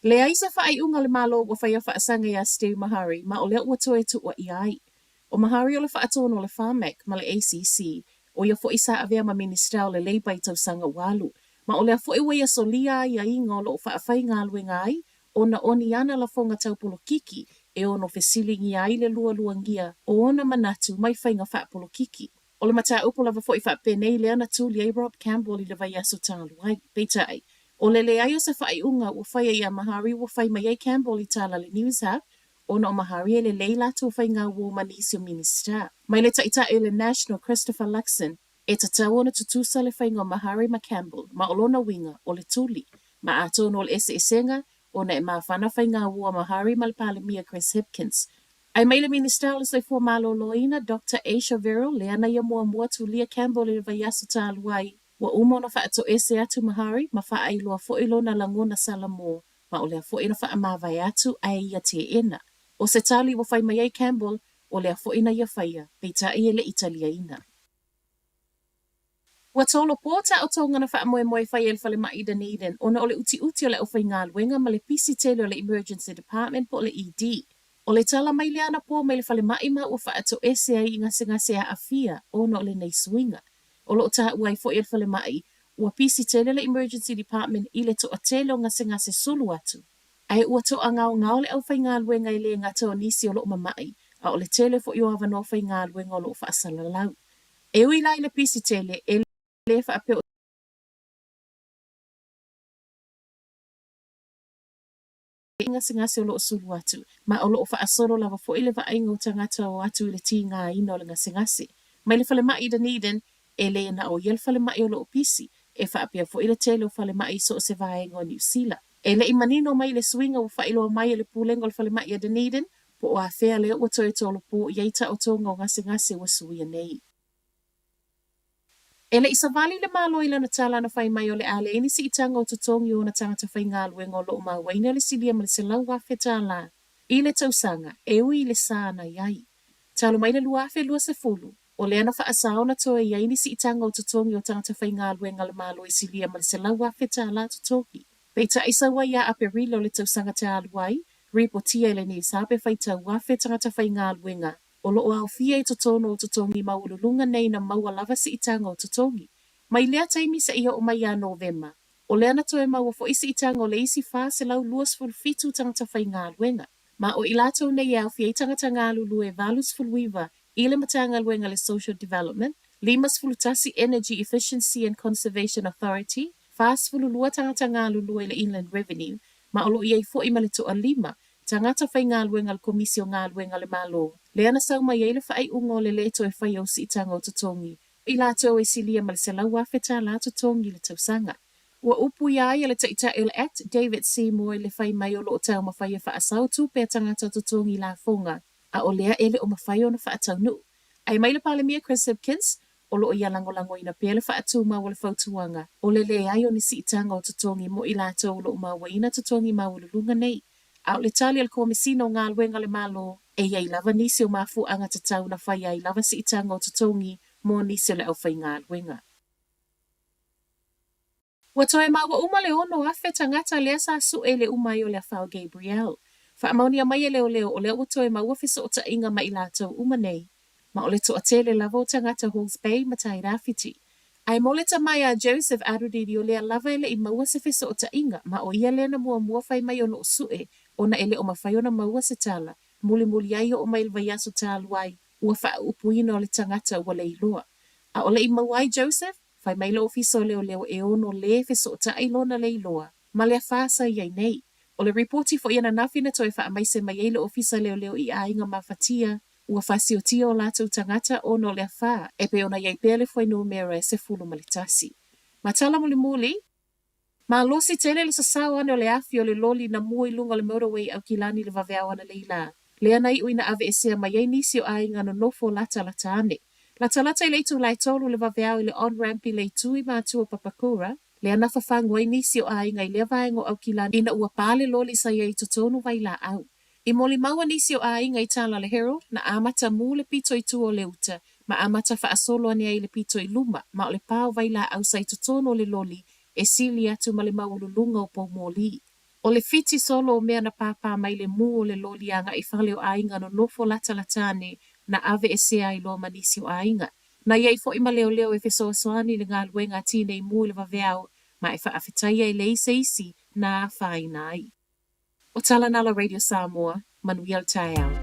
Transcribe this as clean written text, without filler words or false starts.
Leai se faaiuga a le Malo ua faia faasaga iā Steve Maharey ma o lea ua toe tuuaia ai. ʻO Maharey o le faatonu o le Pharmac ma le ACC, ʻo ia foi sa avea ma Minisita o le Labour i tausaga ua alu. Ma o lea foi ua ia solia aiaiga o lo o faafaigaluega ai ona o ni ana lafoga tau polokiki e ono fesiligia ai le lualuagia o ona manatu mai faiga faapolokiki. O le mataupu lava foi faapenei lea na tuli ai Rob Campbell i le vaiaso talu ai. Peitai, o le leai o se faaiuga ua faia iā Maharey ua fai mai ai Campbell i tala a le Newshub ona o Maharey e lelei latou faigauō ma nisi o Minisita. Mai le Taitai o le National Christopher Luxon, e tatau ona tutusa le faiga o Maharey ma Campbell ma o lona uiga o le tuli. Ma atonu o le eseesega ona e mafana faigauō a Maharey ma le Palemia Chris Hipkins. Ae mai le Minisita o le Soifua Maloloina, Doctor Asia Verrall, lea na ia muamua tulia Campbell i le vaiaso talu ai, ua uma ona faatoese atu Maharey ma faailoa foi lona lagona salamō ma o lea foi na faamavae atu ae ia teena. ʻO se tali ua fai mai ai Campbell, o lea foi na ia faia, peitai e le i taliaina. Ua tolopo taotoga na faamoemoe fai e le falemai i Dunedin ona o le utiuti o le aufaigaluega ma le pisi tele o le Emergency Department po o le ED. ʻO le tala mai lea anapo mai le falemai ma ua faatoese ai i gasegase aafia ona o lenei suiga. O lo o taua ai foi e le falemai, ua pisi tele le Emergency Department i le toatele o gasegase sulu atu. Ae ua toagaogao le aufaigaluega e le gata o nisi o lo o mama'i, a o le tele foi o avanoa faigaluega o lo o faasalalau. E ui la i le pisi tele, e le faapea o gasegase o lo o sulu atu, ma o lo o faasolo lava foi le vaaiga o tagata o atu i le tigaina o le gasegase. Mai le falemai i Dunedin, e le na o ia le falemai o lo o pisi, e faapea foi le tele o falemai i so o se vaega o Niu Sila. E le i manino mai le suiga ua faailoa mai e le Pulega o le Falemai a Dunedin, po o afea lea ua toe tolopo i ai taotoga o gasegase ua suia nei. E le i savali le Malo i lana tala na fai mai o le a leai ni siitaga o totogi o ona tagata faigaluega o lo o mauaina le silia ma le $100,000 i le tausaga, e ui i le sa na i ai. Talu mai le 2020, o lea na faasao na toe i ai ni siitaga o totogi o tagata faigaluega a le Malo e silia ma le $100,000 totogi. Peitai sau ai ia Aperila o le tausaga talu ai, ripotia e le Newshub e faitau afe tagata faigaluega o lo o aofia i totonu o totogi maualuluga nei na maua lava siitaga o totogi. Mai lea taimi seia oo mai ia Novema, o lea na toe maua foi siitaga o le isi 427 tagata faigaluega. Ma o i latou nei e aofia ai tagata galulue 89 i le Matagaluega le Social Development, 51 Energy Efficiency and Conservation Authority, 42 tagata galulue i le Inland Revenue, ma o lo o i ai foi ma le toalima tagata faigaluega a le Komisi o Galuega a le Malo, lea na sau mai ai le faaiuga o le lē toe faia o siitaga o totogi i latou e silia ma le $100,000 totogi i le tausaga. Ua upu iā ia le Taitai o le Act, David Seymour i le fai mai o lo o taumafai e faasao tupe a tagata totogi lafoga, a o lea e le o mafai ona faataunuu. Ae mai le Palemia Chris Hipkins, o lo o ia lagolagoina pea le faatumau o le fautuaga o le leai o ni siitaga o totogi mo i latou o lo o mauaina totogi maualuluga nei. A o le tali a le Komesina o Galuega a le Malo, e i ai lava nisi o mafuaaga tatau na faia ai lava siitaga o totogi mo nisi o le aufaigaluega. Ua toe maua uma le 6,000 tagata lea sa sue i le uma ai o le afa o Gabrielle. Faamaonia mai e leoleo o lea ua toe maua fesootaiga ma i latou uma nei, ma o le toatele lava o tagata Hawke's Bay ma Tairāwhiti. Ae mo le tama ia Joseph Aruriri o lea lava e le i maua se fesootaiga, ma o ia lea na muamua fai mai o lo o sue ona e le o mafai ona maua se tala, mulimuli ai oo mai le vaiaso talu ai, ua faaupuina o le tagata ua leiloa. A o le i maua ai Joseph, Fai mai le Ofisa o Leoleo e ono lē fesootai lona leiloa ma le afa sa i ai nei. O le ripoti foi ananafi na toe faamaise mai ai le Ofisa Leoleo i aiga mafatia ua fasiotia o latou tagata ona o le afa e pei ona i ai pea le fuainumera e 11. Ma tala mulimuli, Malosi tele le sasao ane o le afi o le loli na mua i luga o le motorway i Aukilani i le vaveao analeila lā, lea na iu ina aveesea mai ai nisi o aiga nonofo latalata ane. Latalata i le itula e tolu le vaveao i le on-ramp i le itu i matua o Papakura, lea na fafagu ai nisi o aiga i lea vaega o Aukilani ina ua pā le loli sa i ai i totonu vailaau. I molimau a nisi o aiga i tala a le Herald, na amata mū le pito i tua o le uta, ma amata faasolo ane ai i le pito i luma, ma o le pā o vailaau sa i totonu o le loli e sili atu ma le maualuluga o poumoli. O le fiti solo o mea na pāpā mai le mū o le loli agai i fale o aiga nonofo latalata ane na aveesea ai loa ma nisi o aiga. Na i ai foi ma leoleo e fesoasoani i le galuega a tinei mu i le vaveao ma e faafetaia e leai se isi na afaina ai. O Tala Nala Radio Samoa, manuia le taeao.